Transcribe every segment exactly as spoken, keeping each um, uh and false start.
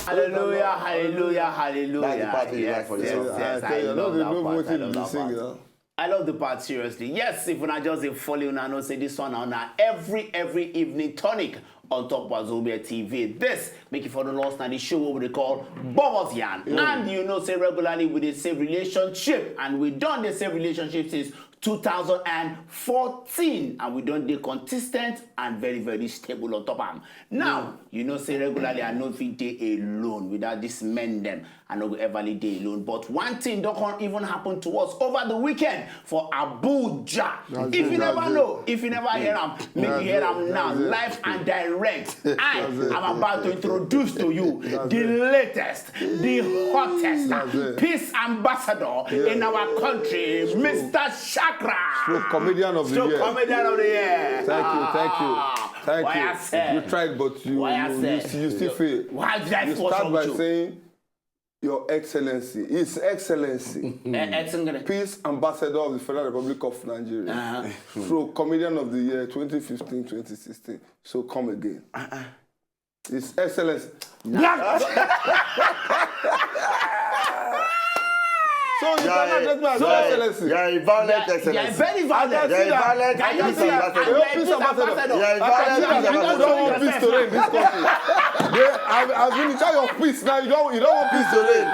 Hallelujah, hallelujah, hallelujah. That's the part you like Yes, for the yes, song. yes, I tell you, I love don't that know part, I wetin love be that sing part. Now. I love the part, seriously. Yes, if una just dey follow una know say this one na every every evening tonic on top Wazobia T V. This make you follow us na the show wey we dey call Bobos Yarn. And you know say regularly we dey save relationship and we don dey save relationship since two thousand and fourteen and we don dey consistent and very very stable on top am. Now, you know say regularly I no fit dey alone without this men dem. I no go ever dey alone. But one thing don come even happen to us over the weekend for Abuja. If you never know, if you never hear am, make you hear am now, live and direct. I am about to introduce to you the latest, the hottest peace ambassador in our country, Mister Shakra. Stroke comedian of the Stroke year. Comedian of the year. Thank you, thank you, Ah, thank why you. I said? You tried, but you Why I you, said? you, you still fail. Why did I You force start on by you? Saying, "Your Excellency, His Excellency, Eh, Excellency. Peace Ambassador of the Federal Republic of Nigeria, Uh-huh. Stroke Comedian of the Year twenty fifteen twenty sixteen." So come again. His Excellency. Black. So you cannot address me as You're- Excellency. You're a violent Yeah, excellency. very violent. You're a violent Can you peace see that? ambassador. You're a Peace peace ambassador. ambassador. You're a I can see violent that peace people don't want ambassador. peace to reign in this country. They, I, I mean, it's your peace now. You don't, you don't want peace to reign.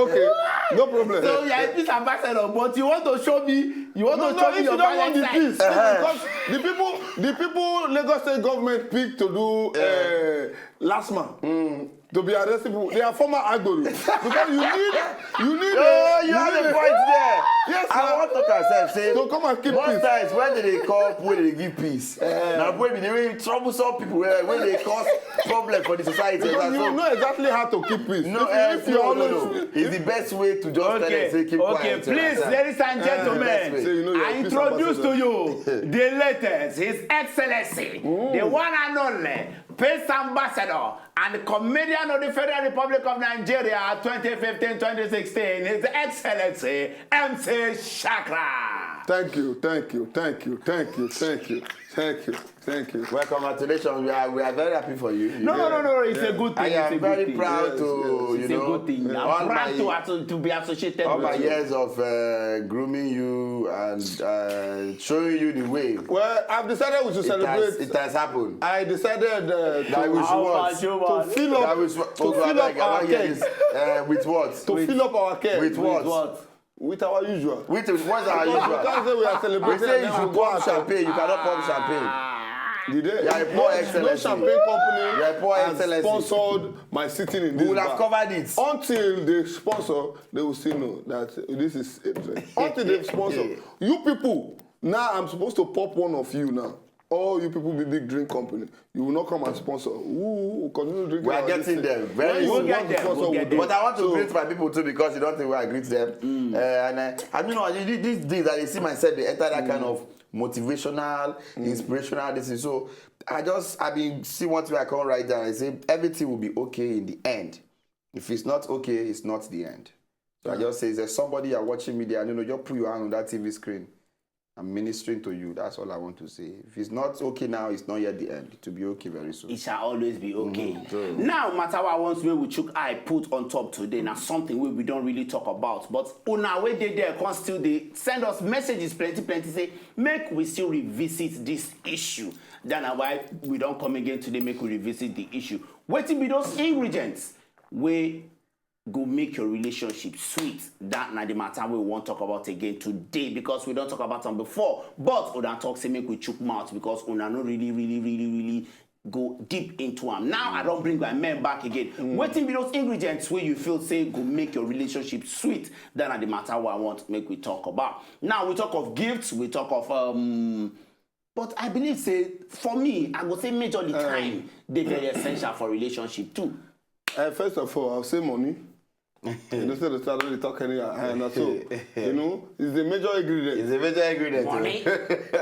Okay, no problem. So you're a peace ambassador, but you want to show me, you want No, to no, show if me you your don't want the violent peace, side. because the people, the people Lagos State government picked to do uh, last man to be arrested people, they are former Agboro. Because you need, you need. Oh, a- you have need a point there. Yes, I sir. want to talk and say, So come and keep most peace. Times when they call, when they give peace, now when they really troublesome people, where when they cause problem for the society. Because you So- know exactly how to keep peace. No, If, eh, if you no, always, no, no. It's the best way to just tell them say keep Okay, quiet. You please, understand? ladies and That's the gentlemen, best way. So you know you're I a peace introduce to ambassador. You the latest, His Excellency, the one and only peace ambassador and comedian of the Federal Republic of Nigeria twenty fifteen twenty sixteen, His Excellency M C Shakra. Thank you, thank you, thank you, thank you, thank you, thank you, thank you. Well, congratulations. We are, we are very happy for you. You No, no, get- no, no. It's a good thing. I It's am a good very thing. Proud Yes, to, yes. you It's a know, good thing. I'm all proud my, to, asso- to be associated all my with you. Years of uh, grooming you and uh, showing you the way. Well, I've decided we should It has, celebrate. It has happened. I decided uh, That we to, should what? To fill That up, we to should, oh, God, fill I up beg, I our want to hear keg. This. Uh, with what? To fill up our keg. With what? What? With our usual. With what's our You usual? Can't say we are We celebrating. say you Then should we go pop out. Champagne. You cannot pop champagne. Did they? You are a poor No, excellency. No champagne company You are a poor has excellency. Sponsored my sitting in We this will bar. Have covered it. Until they sponsor, they will still know that this is a trend. Until they sponsor, you people. Now I'm supposed to pop one of you now. All you people be big drink company. You will not come and sponsor. Who will continue drinking? We are our this getting thing? Them very When you soon. We'll want get to them, sponsor, we'll we get do. them. But I want to So- Greet my people too because you don't think I greet them. Uh, and I, I mean, no, I- these these days I see myself they enter that kind of motivational, inspirational. This is so. I just I mean see one thing I can write down. I say everything will be okay in the end. If it's not okay, it's not the end. So I just say, is there somebody you're watching me there? I don't know. Just put your hand on that T V screen. I'm ministering to you. That's all I want to say. If it's not okay now, it's not yet the end. It will be okay very soon. It shall always be okay. True. Now, matter what I want where we chook eye put on top today. Now, something we, we don't really talk about. But una wey dey there can still dey send us messages plenty plenty say make we still revisit this issue. Then na why we don't come again today make we revisit the issue. Wetin be those ingredients wey go make your relationship sweet? That na the matter we want talk about again today because we don't talk about them before. But una talk say make we chook mouth because una no really, really, really, really go deep into am. Now I don't bring my men back again. Wetin be those ingredients where you feel say go make your relationship sweet? That na the matter wey I want make we talk about. Now we talk of gifts, we talk of um. But I believe say for me, I go say majorly time dey very essential for relationship too. Uh, first of all, I'll say money. You know, say the start really talk anyhow. And so, you know, it's the major ingredient. It's a major ingredient. Money.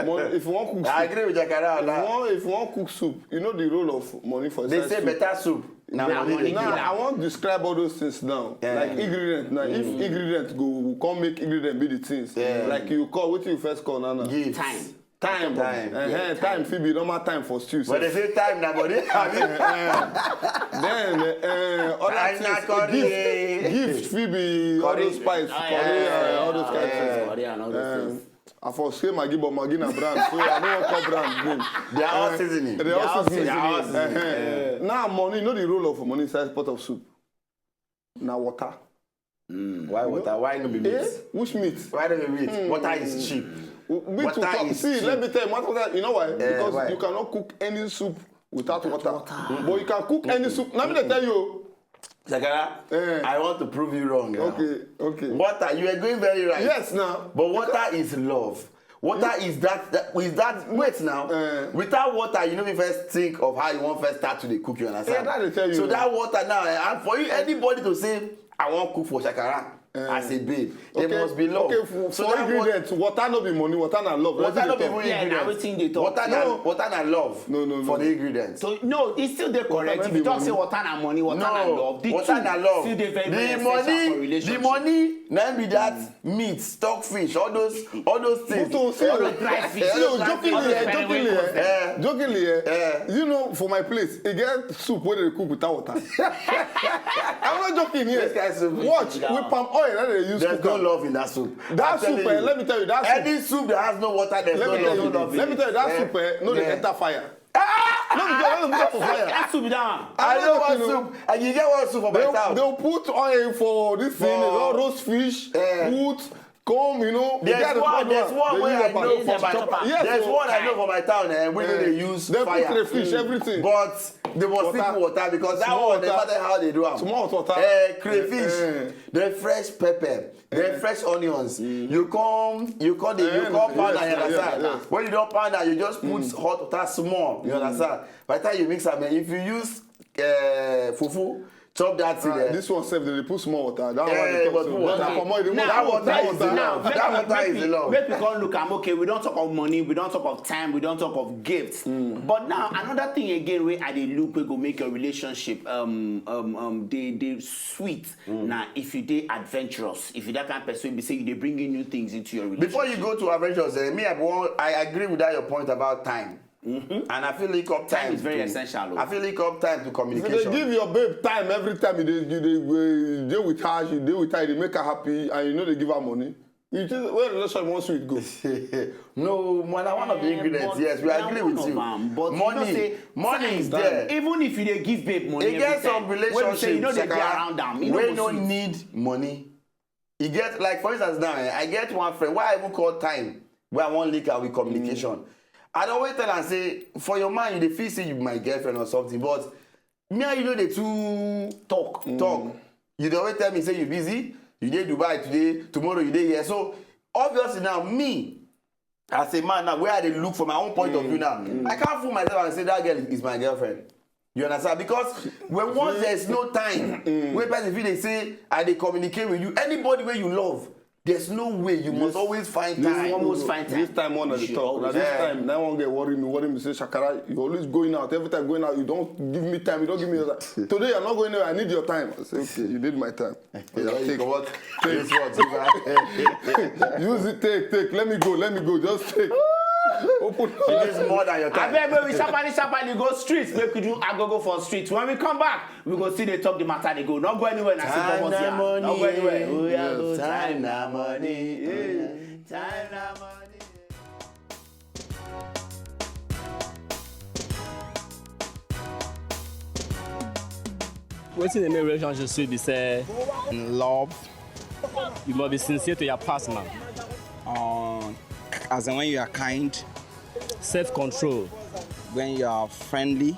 Money, if you want cook I soup, agree with Jakara on if you that. Want, if you want cook soup, you know the role of money for They inside say soup. Better soup. Now Now money. money. Now, I want to describe all those things now. Yeah. Like ingredient. Now, if ingredient go, we can't make ingredient be the things. Yeah. Like you call, what you first call, Nana? Gifts. Time. Time. Time. Uh-huh. Time fit be normal time for stew. But they Sef. Say time now, buddy. I mean, Then uh, other China, Gift, Gift, Phoebe, all those spice, Korea, all those kind of things. Korea and all those things. I for say Maggi, but Maggi na brand, so I don't want call brand name. They are all seasoning. They are all seasoning. They are all seasoning. Now money, you know the role of money inside pot of soup. Now water. Why water? Why no be meat? Eh? Which meat? Why no be meat? Water is cheap. Meat Water will is see, cheap. Let me tell you, what water, you know why? Because why? You cannot cook any soup without water. But you can cook any soup. Let me tell you, Shakara, Eh. I want to prove you wrong. eh. Okay, okay. Water, you are going very right. Yes, now. But water is love. Water is that, that is that wait now. Eh. Without water, you know me first think of how you want first start to dey cook, you understand? Yeah, that dey tell you. So that water now, eh, and for you, anybody to say, "I want cook for Shakara," as a babe, there Okay. must be love. Okay, for, So for that ingredients, water no be money, water na love. Water Wetin no dey be talk? money. Yeah, na Ingredients. Wetin dey talk. Water na No. Water na love. No, no, no. For the ingredients. So no, e still dey correct no if be you talk say money. Water na money, water na No, love. These water two na love. still dey very, The very money, essential for the relationship. money, na be that meat, stockfish, all those, all those things. But to see, All oh, those dry fish. see, oh, All those dry jokingly, fish. eh, jokingly, eh, Eh. jokingly, eh, Eh. you know, for my place, e get soup wey dey cook without water. I'm not joking here. This kind of soup. Watch, with palm oil, na dey use There's cook no am. Love in that soup. That I'm soup, telling eh, you. Let me tell you, that soup. Any soup that has no water, there's Let no me tell love. you, No love in let me it. tell you, that Eh? soup, eh, no dey Yeah. Enter fire. Ah! No be just, no be just for fire. That soup down. I I'm know not one joking, soup, and you get one soup for my They'll, town. They'll put oil for this thing, For- you know, roast fish, Eh. put, come, you know. There's get the one, hot there's one They way use I the know pot. for my Chopper. Yes, There's oh. One I know for my town, eh, we know they use They fire. Put crayfish, everything. But they must Water. Put water because that Small one, no water. Matter how they do am. Small water. Eh, crayfish, Eh. The fresh pepper, the fresh onions. You come, you come, the, you Eh, come pound yes, and you yes, understand. yes. When you don't pound that, you just put hot water small. You understand? By the time you mix am, eh, if you use uh, fufu, chop that thing. Ah, Eh. This one sef, they put small water. That Eh, one they but talk water- so. That palm oil, they Now, put water small is water. enough. That water is enough. Make we come look am. Okay, we don talk of money, we don talk of time, we don talk of gifts. But now another thing again wey I dey look wey go make your relationship um um um dey dey sweet na if you dey adventurous, if you that kind of person wey be say you dey bring in new things into your relationship. Before you go to adventures, eh, me I, want, I agree with that your point about time. And I feel like up time. Time is very to, essential, oh. I feel like up time to If you communication. Dey give your babe time every time you dey you dey you dey with her, you dey with her, you dey make her happy, and you know they give her money. You think where relationship wan sweet go? No, man, na one of the ingredients. Yes, we agree with you. Am, but Money, you know say money time, is there. Even if you dey give babe money, E get every some time, when you say relationship, you know they be Shakara, around am, you wey know no go sweet. Need money. E get like for instance now, eh, I get one friend. Why I even call time? Where I wan link am with communication. I dey always tell am say, for your mind, you dey feel say you be my girlfriend or something, but me and you no dey too talk. Talk. You dey always tell me say you busy, you dey Dubai today, tomorrow you dey here. So obviously now me, as a man now, where I dey look for my own point of view now, I can't fool myself and say that girl is my girlfriend. You understand? Because when once there's no time, when person feel they say I dey communicate with you, anybody where you love, there's no way you must always find You time. Almost find time. This time one of the You talk. should Now this always- time, that one get worry me. Worry me say Shakara, you always going out. Every time going out, you don't give me time. You don't give me that. Today I'm not going anywhere. I need your time. I say okay, you need my time. Yeah, you Take- go what? This what? Use it, take, take. Let me go, let me go. Just take. Open. She needs more than your time. Abeg, make we sharply sharply go street, make we do agogo for street. When we come back, we go still dey talk the matter dey go. No go anywhere, na still Time Bobo na Zia. money. No go anywhere. Yeah. Oya go, Time na money. Yeah. Time na money. Wetin dey make relationship sweet be say Love, you must be sincere to your partner. uh, as in when you are kind, Self-control. When you are friendly.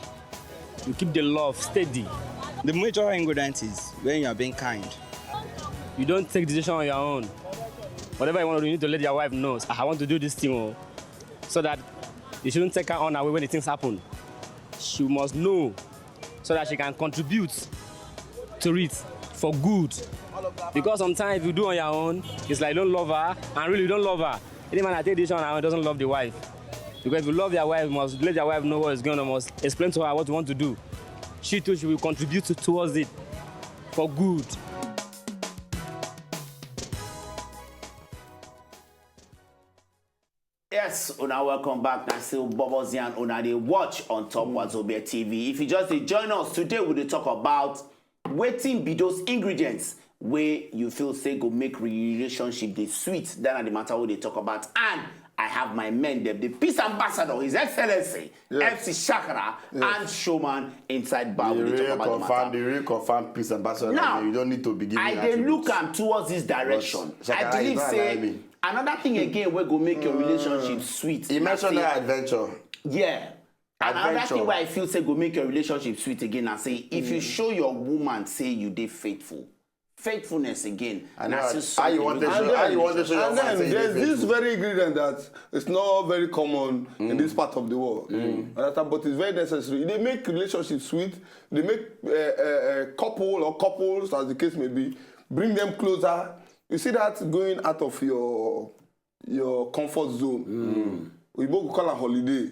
You keep the love steady. The major ingredient is when you are being kind. You don't take decision on your own. Whatever you want to do, you need to let your wife know. "Ah, I want to do this thing, oh," so that you shouldn't take her on away when the things happen. She must know so that she can contribute to it for good. Because sometimes if you do on your own, it's like you don't love her, and really you don't love her. Any man that take decision on her own doesn't love the wife. Because if you love your wife, you must let your wife know what is going on, must explain to her what you want to do. She too, she will contribute to, towards it for good. Yes, una welcome back. Na still Bobo Zian una dey watch on top Wazobia T V. If you just dey join us today, we dey talk about Wetin be those ingredients wey you feel say go make relationship dey sweet? That na the matter wey dey talk about. And I have my men dem, the peace ambassador, His Excellency, F C Shakara, and Showman inside bar. We dey talk about the matter. The real confirm peace ambassador. Now, you don't need to begin. I dey look am towards this direction. I believe say another thing again wey go make your relationship sweet. You mentioned that adventure. Yeah. And another thing wey I feel say go make your relationship sweet again na say if you show your woman say you dey faithful, faithfulness again. And how you want to show, how you want to show your woman say you dey faithful? And then there's this very ingredient that is not very common in this part of the world. Understand? But it's very necessary. They make relationships sweet. They make uh, uh, uh, couple or couples, as the case may be, bring them closer. You see that going out of your your comfort zone. Oyibo go call am holiday.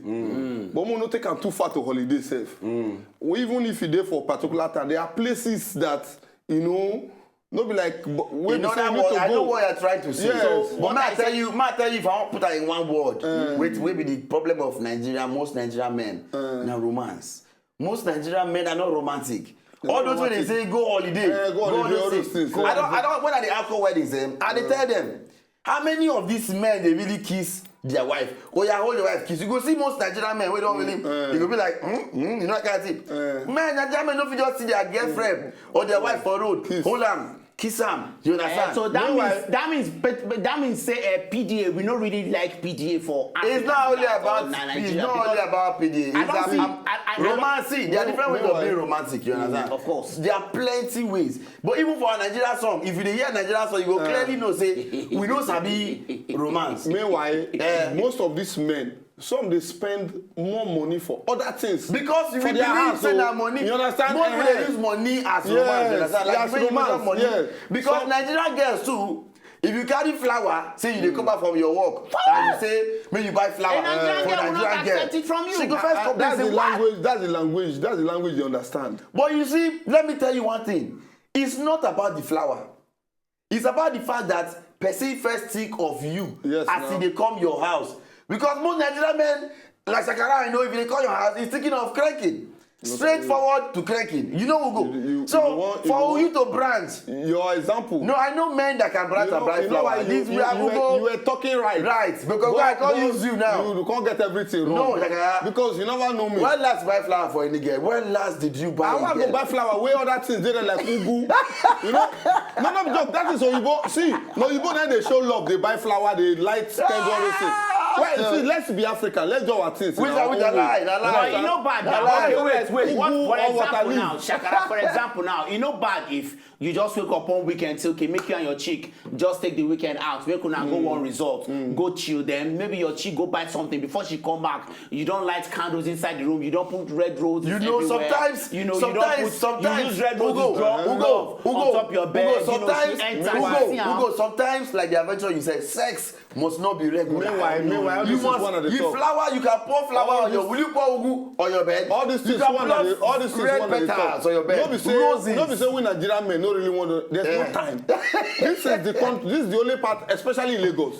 But mo no take am too far to holiday sef. Even if you dey for particular town, there are places that you know no be like wey be say you need to go. I know what you're trying to say. Yes. But may I tell you, may I tell you if I wan put am in one word, wait, wey be the problem of Nigeria, most Nigerian men, na romance. Most Nigerian men are not romantic. All those wey dey say go holiday, go holiday, all those things. I don't, I don't, when I dey alcohol weddings, eh, I dey tell them, how many of these men dey really kiss their wife? Oh yeah, hold your wife, kiss. You go see most Nigerian men wey don really, you go be like, hmm, hmm, you know that kind of thing. Men, Nigerian men no fit just see their girlfriend or their wife for road, hold am, kiss am. You understand? So that means, that means, but, but that means say uh, P D A, we no really like P D A for Africa. It's not only about, it's not only about P D A. It's about romance. See, there are different ways of being romantic. You understand? Of course, there are plenty ways. But even for a Nigerian song, if you dey hear Nigerian song, you go clearly know say we no sabi romance. Meanwhile, most of these men, some dey spend more money for other things. Because you believe say na money. You understand? Most people dey use money as romance. You understand? Like when you use money. Because Nigerian girls too, if you carry flower, say you dey come back from your work, and you say make you buy flower for Nigerian girl, she go first complain say what? That's the language. That's the language. That's the language you understand. But you see, let me tell you one thing. It's not about the flower. It's about the fact that person first think of you as e dey come your house. Because most Nigerian men, like Shakara, I know if e dey come your house, he's thinking of cranking. Straightforward to cranking. You know we go. So for you to branch. Your example. No, I know men that can branch and buy flower. You were talking right. Right, because I can't use you now. You can't get everything wrong. No, Shakara. Because you never know me. When last buy flower for any girl? When last did you buy? I wan go buy flower wey other things dey there like ugu. You know? No, no joke. That is Oyibo. See, na Oyibo na dey show love. They buy flower, they light, spend all those things. Well, see, let's be African. Let's do our things. Which are which are lie? Na lie. But you know bad now. Okay, wait, wait. What, for example now, Shakara, for example now, you know bad if you just wake up one weekend, say, okay, make you and your chick just take the weekend out, make una go one resort, go chill. Then maybe your chick go buy something before she come back. You don't light candles inside the room. You don't put red roses everywhere. You know, sometimes, you know, you don't put, you use red roses, draw love on top your bed. You know, she enter. Ugo, sometimes, like the adventure you said, sex must not be regular. Meanwhile, meanwhile, you must, you flower, you can pour flower on your, will you pour ugu on your bed? All these things, one of the, all these things, red petals on your bed. No be say, no be say we Nigerian men no really want to. There's no time. This is the country. This is the only part, especially in Lagos.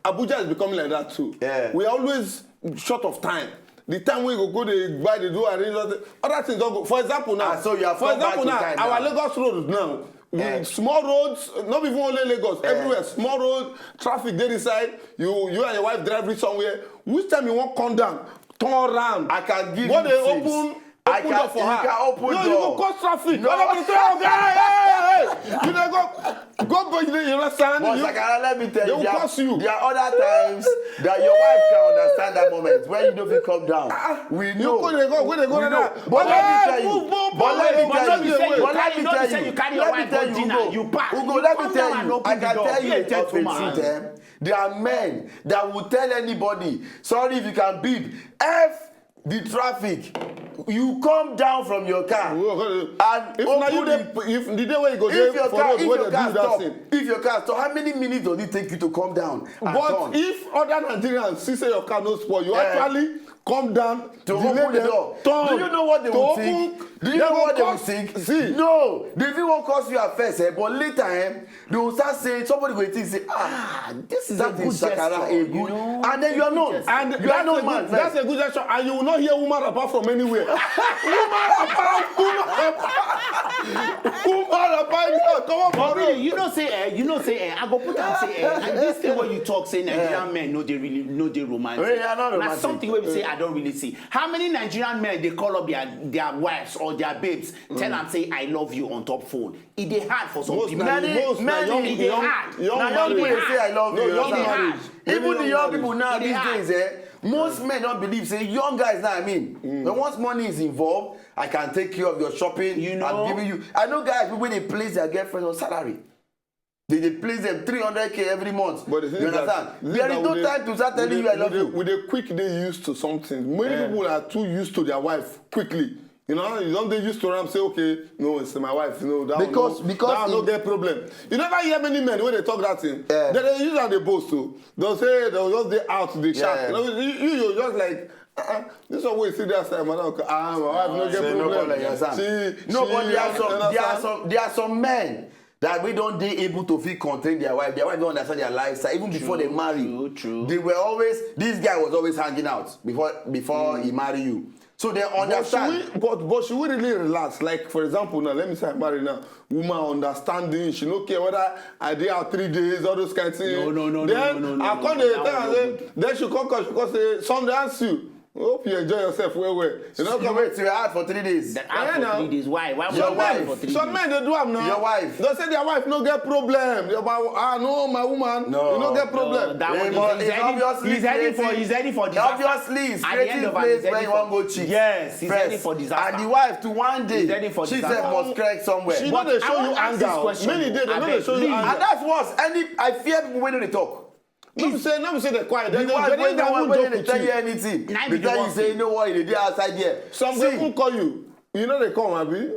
Abuja is becoming like that too. We are always short of time. The time we go go dey buy, dey do arrange other things don go. For example now, for example now, our Lagos road now, with small roads, not even only Lagos, everywhere, small road, traffic dey inside. You, you and your wife drive reach somewhere. Which time you wan come down, turn round, I can give you things. Go dey open, open door for her. No, you go cause traffic. No. Other people say, "Oh, hey, hey, hey, hey." You dey go, go, go, you dey, you understand? But Sakara, let me tell you, there are other times that your wife can understand that moment when you don't feel come down. We know. You go dey go, go dey go. But let me tell you, but let me tell you, but let me tell you, let me tell you, Ugo, Ugo, let me tell you, I can tell you of a truth, eh? There are men that will tell anybody, "Sorry if you can beep, F the traffic." You come down from your car and open the, if the day wey you go dey for road wey dey do that thing. If your car stop, how many minutes does it take you to come down and turn? But if other Nigerians see say your car no spoil, you actually come down to open the door. Do you know what they will think? Do you know what they will think? See, no, they fit wan curse you at first, eh, but later, eh, they will start saying, somebody go think say, "Ah, this is a good gesture, you know? And then you are not. And you are not mad. That's a good gesture, and you will not hear woman apart from anywhere. Woman apart, woman apart. Who mad about that? Come on, But bro. Really, you know say eh, you know say eh, I go put am say eh, and this thing wey you talk say Nigerian men no dey really no dey romantic. Really, I no Na romantic. Something wey be say I don really see. How many Nigerian men dey call up their their wives or their babes, tell am say I love you on top phone? E dey hard for some Most people. na Many- most na many- young, E dey young, hard. young Na young marriage. people dey say I love No, you. Young Understand? marriage. Even the young Young people now It dey these hard. days, eh, most men don't believe say young guys now. I mean, when once money is involved, I can take care of your shopping. You know? I'm giving you. I know guys who when they place their girlfriend on salary. They, they place them three hundred k every month. But the thing You is that- understand? the thing There that is no we dey- time to start telling we you dey- I love we dey- you. We dey quick dey used to something. Many Yeah. people are too used to their wife quickly. You know, you don't dey used to am say, okay, no, it's my wife. No, that Because- one, no, because that one no it- get problem. You never hear many men when they talk that thing. Yeah. They, they use that they boast too. They'll say they'll just dey out the shark. Yeah. You know, you, you you're just like. Uh-uh. This one wey see that side, madam. Ah, my wife no get Say no problem. problem, you understand? She, No, she, but there are you some there are understand? some there are some men that we don't dey able to feel contain their wife. Their wife don't understand their lifestyle even before they marry. True, true. They were always this guy was always hanging out before before he marry you. So they But should, understand. we, but, but should we really relax? Like, for example, now, let me say I marry now. Woman understanding, she no care whether I dey out three days, all those kind of things. No, no, no, no, Then no, no, no, I no, come no, dey that tell one her no say, then she come call, she come say, Sunday ask you. Hope you enjoy yourself well well. You know, You come wait till you're out for three days. That out Yeah, for now. three days. Why? Why would Your you wait wife. for three Some days? Men dey do am now. Your wife. They say their wife no get problem. Your wife, ah no, my woman, No. you no get problem. No, that Hey, one but is, it's he's heading, obviously he's heading for creating- he's heading for disaster. Obviously, it's At the end creating of it, place he's where heading you for want go cheat. Yes, he's First. heading for disaster. And the wife to one day, He's heading for she disaster. sef must correct somewhere. She But no dey I show wan you ask this anger. Question, Many dey, they no dey abeg, show you please. anger. And that's worse. Any I fear people wey no dey talk. No be say, no be say they quiet. The They, they, wife they, wey they no won't wey joke dey with tell you you. anything. Na They be tell the you worst say you thing. know what you dey dey outside there. Some See, people call you. You know they come, abi.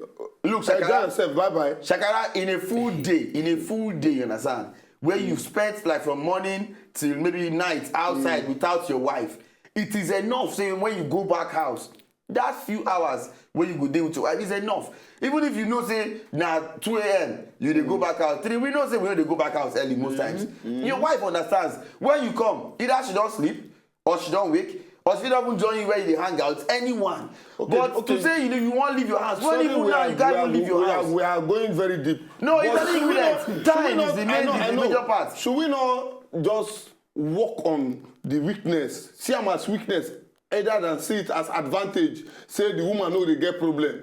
Look, Enjoy Shakara, yourself. Bye bye. Shakara, in a full day, in a full day, you understand? Where you spent like from morning till maybe night outside without your wife. It is enough. Say when you go back house, that few hours when you go dey with your wife is enough. Even if you know say na two a m you dey go back house, three we know say we no dey go back house early most times. Your wife understands when you come, either she don sleep or she don wake or she fit even join you where you dey hang out. Anyone. Okay, But okay. To say you you wan leave your house, when Sorry, even we now are, you can't we are, even leave your we are, house. We are going very deep. No, it's But not should we even not- that. should Time we is not- the I main- know, is I the know. Major part. Should we not just work on the weakness? See am as weakness, rather than see it as advantage. Say the woman no dey get problem.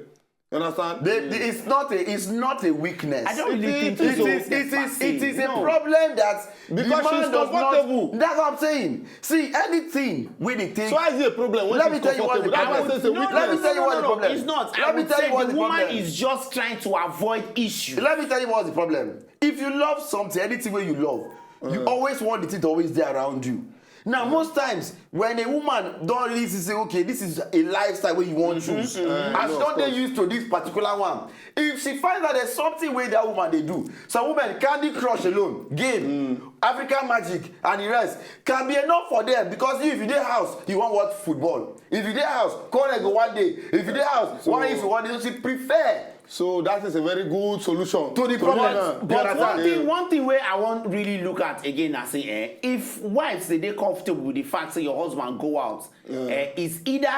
You understand? The- the- it's not a it's not a weakness. I don't really It think is- It it's a is it weakness is per it se. is a No. Problem that Because the man she's does not. Comfortable. That's what I'm saying. See, anything wey dey take. So why is it a problem when Let she's me tell you what the Comfortable? That's why I problem say it's a is. weakness. Let me tell you No, what no, the no, problem. It's not. Let I me would tell say you what the the woman problem. Is just trying to avoid issue. Let me tell you what's the problem. If you love something, anything wey you love, you always want the thing to always dey around you. Now, most times when a woman don really see say, okay, this is a lifestyle wey you wan choose, Uh, as she no, don of dey course. Used to this particular one, if she find out there's something wey that woman dey do, some women Candy Crush alone, game, African Magic, and the rest can be enough for them because you, if you dey house, you wan watch football. If you dey house, quarrel go one day. If you dey house, one issue one day, so she prefer. So that is a very good solution. To the So, problem. yeah, you But one understand? thing, one thing where I want really look at again, I say, eh, if wives they dey comfortable with the fact that your husband go out, eh, is either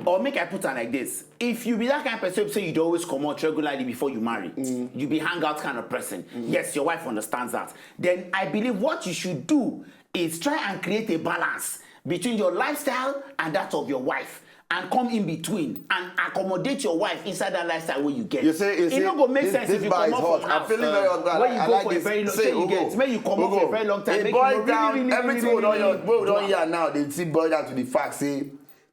or make I put am like this: if you be that kind of person say you dey always come out regularly before you marry, you be hangout kind of person. Yes, your wife understands that. Then I believe what you should do is try and create a balance between your lifestyle and that of your wife. And come in between and accommodate your wife inside that lifestyle where you get. You say, you It say, no go make this- sense this if you bar come is out hot. from I'm house. Feeling very hot. When I, you I go like for a this. very long, Say, say you Ogo, get, when you come out Ogo, for a very long time, it make boils you down. really, really, Everything really, we don't really hear, do we don't am. Hear now. They see boil down to the fact say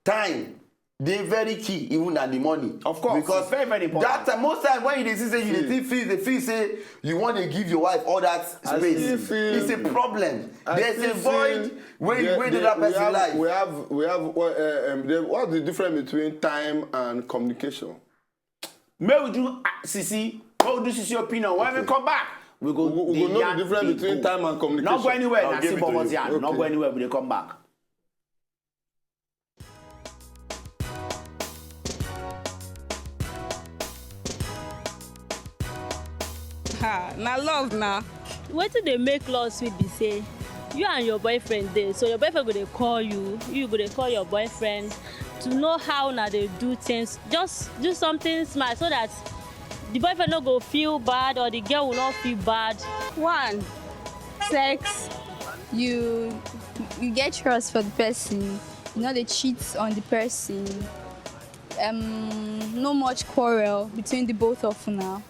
time dey very key even than the money. Of course, Because it's very, very important. That time, most time when you dey see say you dey See. Feel, dey feel say you want to give your wife all that I space. Still feel It's a problem. I There's still a void feel where you there- where the there- other person we have, life. We have we have what, uh, um, the, what's the difference between time and communication? May we do, ah, Sisi, may we do Sisi opinion. When we come back, we go. We go- we dey go know the yarn, difference dey between go. Time and communication. Not go anywhere. I'll Na give see it to Bobo's you. yarn. Not Okay. Go anywhere. We dey come back. Ha, na love na. Wetin dey make love sweet be say you and your boyfriend dey, so your boyfriend go dey call you, you go dey call your boyfriend to know how una dey do things. Just do something smart so that The boyfriend no go feel bad, or the girl will not feel bad. One, sex. You you get trust for the person. You know they cheat on the person. Um, no much quarrel between the both of you now.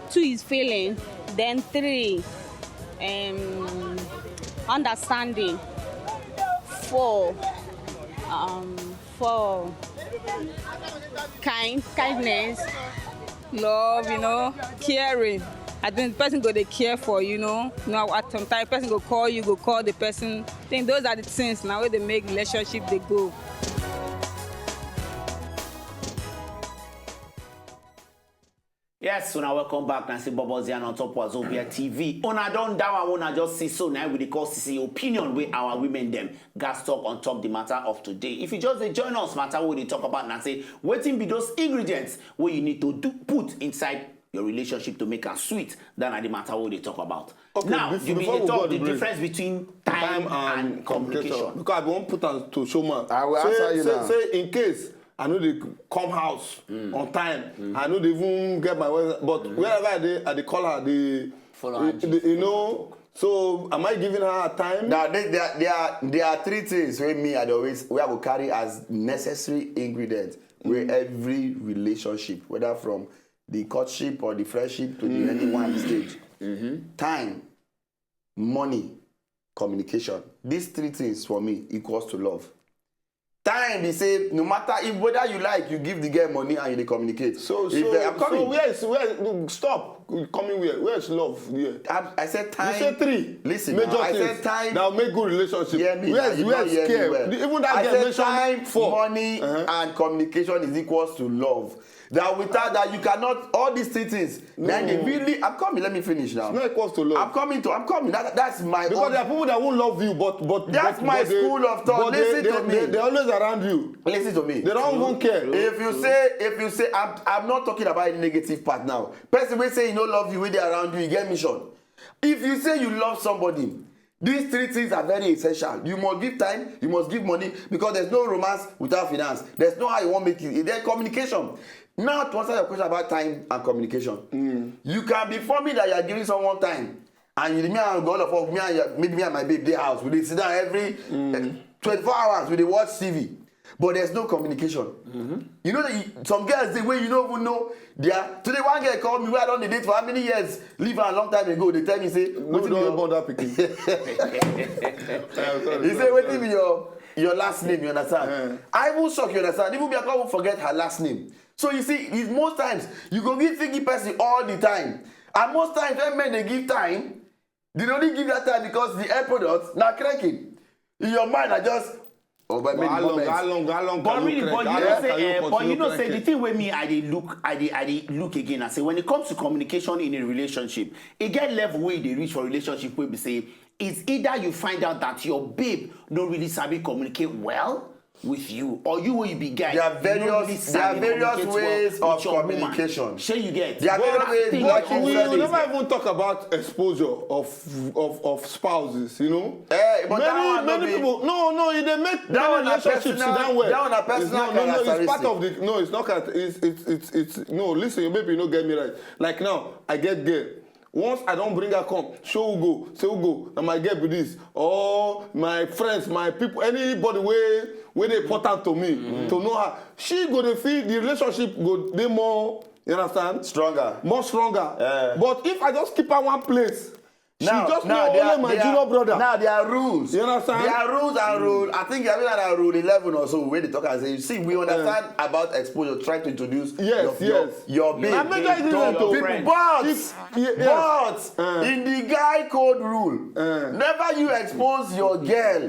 Two is feeling. Then three, um, understanding. Four, um, four, kind kindness. Love, you know, caring. I think the person go they care for you, you know. You know, at some time, person go call you, go call the person. I think those are the things now where they make relationship they go. Yes, una welcome back. Na still Bobo Zian on top Wazobia T V. Una don that one, una just see so now we dey call C C opinion wey our women dem gas talk on top the matter of today. If you just dey join us, matter wey we dey talk about na say wetin be those ingredients wey you need to do put inside your relationship to make am sweet. That na the matter wey we dey talk about. Okay, Now bef- you be before dey we go talk on the the break, difference between time and communication. Because I wan put am to show man. I will say, answer you say, now. Say in case I no dey come house on time, I no dey even get my wife, but wherever I dey, I dey call her. Dey Follow her dey- you know. So am I giving her time? Now there, there, are- there, are, there are three things wey me I dey always wey I go carry as necessary ingredients wey every relationship, whether from the courtship or the friendship to the any one stage. Time, money, communication. These three things for me equals to love. Time be say no matter if whether you like you give the girl money and you dey communicate. So If so they- I'm so coming. Where is where? Look, stop. You coming where? Where is love here? I, I said time. You say three. Listen, Major now, I things said time. That will make good relationship. Hear me. Where Now, is you where don't is hear me care? Well. Even that I girl said mentioned time, four. Money, and communication is equals to love. That without that you cannot. All these three things. Then they really. I'm coming. Let me finish now. It's not equals to love. I'm coming to. I'm coming. That, that's my. Because own, there are people that won't love you, but but That's but, my but they- school of thought. But Listen they, to they, me. They, they're always around you. Listen to me. They don't even care. If you say, if you say, I'm, I'm not talking about the negative part now. Person will say you no love you when they around you, you get mission. If you say you love somebody, these three things are very essential. You must give time, you must give money, because there's no romance without finance. There's no how you want make it. There's communication. Now to answer your question about time and communication, you can be informing that you are giving someone time, and you, me and all of us, me and your, maybe me and my babe, dey house, we dey sit down every eh, twenty-four hours, we dey watch T V. But there's no communication. You know that you, some girls dey wey you no even know. They are today. One girl call me wey I don dey date for how many years? Leave her a long time ago. They tell me say No, wetin be don't your born that pikin. He say wetin be your your last name? You understand? I even shock. You understand? Even me I can't even forget her last name. So you see, it's most times you go give figgy person all the time, and most times when men dey give time, they dey only give that time because the end product na cranking. In your mind, I just oh, but How long? How long? How long? But Can really, you but crank? you How know long can say, you eh, but you continue know say the cranking? Thing wey me I dey look, I dey, I dey look again. I say when it comes to communication in a relationship, e get level wey e dey reach for relationship wey be say it's either you find out that your babe no really sabi communicate well with you, or you wey you be guy, There are you no various- really there are sabi various communicate ways well of with your woman. Communication. Shey you get? There are But various I ways. think Like your you We said will it. Never even talk about exposure of of, of spouses, you know. Eh, but that many one no many be- people, no, no, e dey make That one na relationship sit personal. Down well. That one na It's personal no, no, no, it's part characteristic. Of the no, it's not. It's, it's it's it's no. Listen, maybe you no get me right. Like now, I get girl. Once I don bring her come, show who go, say who go. Na my girl be this. All my friends, my people, anybody wey wey dey important to me to know her, she go dey feel the relationship go dey more. You understand? Stronger. More stronger. Eh. But if I just keep her one place, Now, she just now know there are- only my there are- junior brother. Now there are rules. You understand? There are rules and rule. I think I mean that rule eleven or so. Where they talk and say, you see, we understand about exposure. Try to introduce Yes, your, yes. your, your babe I make that to different your to people. friend. But, If- ye- yes. but Uh. In the guy code rule, Uh. never you expose your girl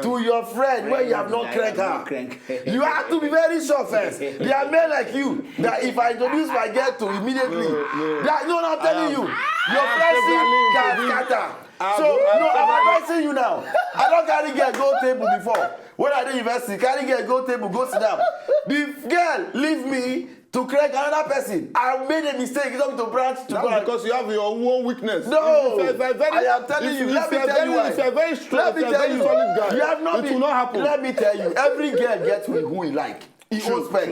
to your friend when you have not Yeah, cranked you have her. not cranked. You have to be very sure first. There are men like you that if I introduce my girl to immediately, No, no. that, no, no, I'm telling I you, have- your I have friendship several can things to do. scatter. I have- So I have no, I'm several- advising you now. I don carry girl go table before. When I dey university, carry girl go table, go sit down. The girl leave me to crack another person. I made a mistake. It's not to branch to That's branch. Because you have your own weakness. No, If you are very, I am telling if, you. If Let me you are tell you very, why. If you are very strong, Let me if you are tell very you. Solid guy, You have not it been, will not happen. Let me tell you. Every girl gets with who he like. He owes spec.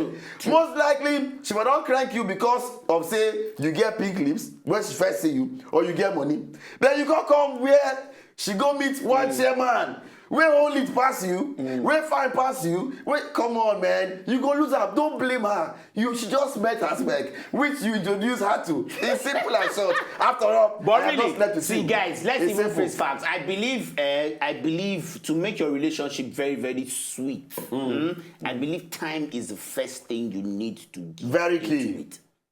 Most likely, she will not crank you because of say you get pink lips when she first see you, or you get money. Then you come come where she go meet one chairman wey hold it pass you, wey fine pass you, wey, come on, man, you go lose am. Don't blame her. You, she just met her spec, which you introduce her to. It's simple and short. After all, but I have really, not slept with see, you. Guys, let's it's even simple. Face facts. I believe, uh, I believe to make your relationship very, very sweet, mm. Mm, I believe time is the first thing you need to give. Very key.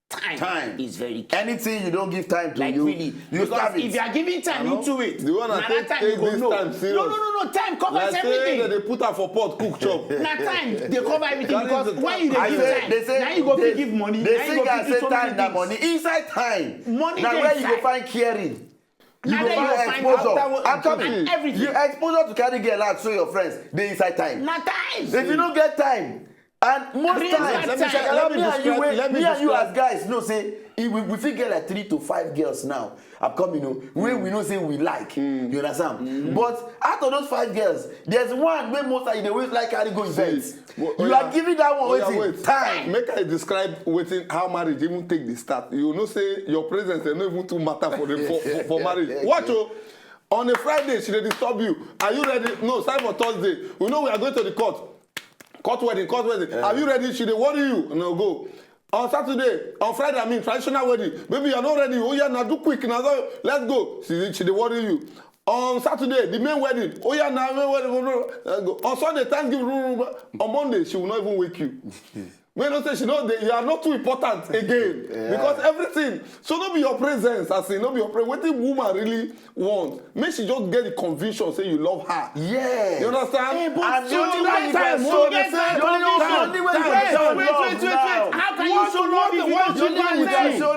Time, time is very key. Anything you don't give time to, like, you, really, you because if you are giving time into it, the one I take time you go know. No, no, no, no. Time covers like everything. They put her for pot, cook, chop. Now time they cover everything because when you dey give time, they say, now you go they, give money. They say, I say time that money inside time. Money now where inside. You go find caring. You go find exposure. I'm coming. Everything. You exposure to carry girl out, show your friends. They inside time. Now time. If you don't get time, and most times, let me, let me, me and you, me and you as guys know say we, we fit get like three to five girls now. I'm coming, you know, we, we know say we like. Mm. You understand? Mm. But out of those five girls, there's one wey most of you dey always like carry go events. You are giving that one waiting time. Make I describe waiting how marriage even take the start. You know say your presence dey no even too matter for the for, for, for marriage. Watch o. On a Friday, she dey disturb you. Are you ready? No, sign for Thursday. We know we are going to the court. Court wedding, court wedding. Yeah. Are you ready? She dey worry you. No, go. On Saturday, on Friday, I mean, traditional wedding. Baby, you are not ready. Oh, yeah, now do quick. Now, let's go. She, she dey worry you. On Saturday, the main wedding. Oh, yeah, now main wedding. Let's go. On Sunday, Thanksgiving. On Monday, she will not even wake you. Wey know say she no dey, you are not too important again. Yeah. Because everything. So no be your presence, I say, no be your presence. Wetin woman really want? Make she just get the conviction say you love her. Yeah. You understand? Hey, but and the only way you can show the same, the only, the only way you can show love now. How can you show love if you don't show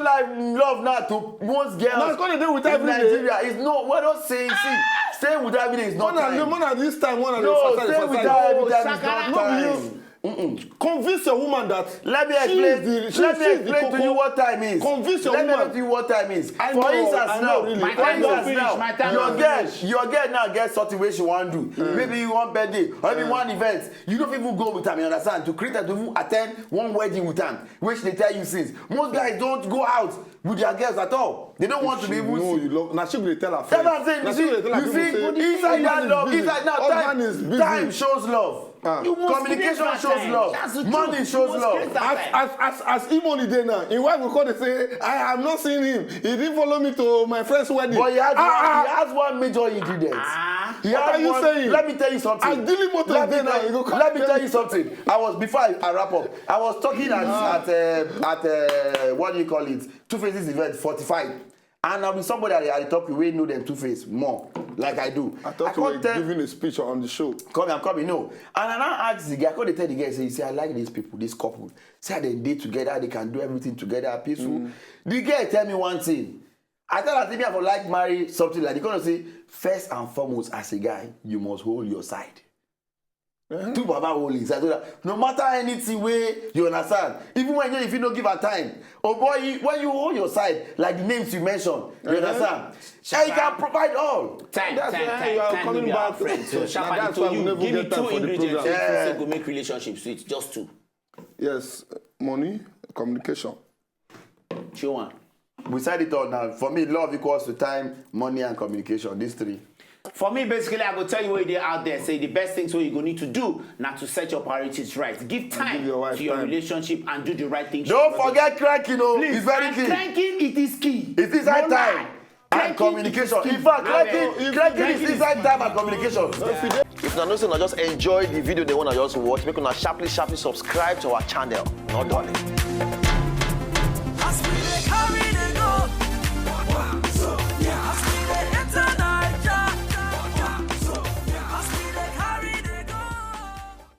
love now to most girls in Nigeria? Is no, we're not saying, see, staying with her every day is not time. One at this time, one at the. No, staying with her every time is not time. Mm-mm. Convince your woman that. Let me explain. The, she, let me explain to you what time is. Convince your woman. Let me explain to you what time is. I know, for instance, I know now, really. My time don finish. My time don finish. Your girl, your girl now get something wey she wan do. Mm. Maybe you wan birthday, or maybe one event. You don't even go with am. You understand? To create am to even attend one wedding with am, wey she dey tell you since. Most guys don't go out with their girls at all. They don't want to be able to. No, you love. Now she will tell her friends. That's what I'm saying. You see, you see, inside that love, inside now, time, time shows love. Ah. Communication shows love. Money shows love. As as as as Imoni dey now, him wife go call dey say, I have not seen him. He didn't follow me to my friend's wedding. But he has, ah, one, he has one major ingredient. Ah. What are you saying? Let me tell you something. As Daily Motors dey now, he go call. Let me tell you something. I was, before I, I wrap up, I was talking at at uh, at uh, what do you call it? Two Faces event, forty-five. And I be somebody I, I talk with wey know them Two Face more, like I do. I thought you were giving a speech on the show. Come, I'm coming, no. And I now ask the guy, I come dey tell the guy, say, you see, I like these people, this couple. See how they dey together, they can do everything together, peaceful. Mm. The guy tell me one thing. I tell her, say, me, I for like marry something like, you gonna say, first and foremost, as a guy, you must hold your side. Uh-huh. Two baba holding side, so that no matter anything wey you understand, even when you, if you no give her time, oh boy, you, when you hold your side, like the names you mention, you understand? And you can provide all. Time, time, time, time, no be our friend. So, Shakpa, to you, give me two ingredients wey you say go make relationship sweet, just two. Yes, money, communication. Show one. We said it all now. For me, love equals to time, money, and communication. These three. For me, basically, I go tell you what you dey out there. Say the best things wey you go need to do na to set your priorities right. Give time to your relationship and do the right thing. Don't forget cranking, oh. Please, it's very key. Cranking, it is key. It is high time. And communication. In fact, cranking, cranking is inside time and communication. If una know say una just enjoy the video, the one I just watch, make una sharply, sharply subscribe to our channel. Not darling.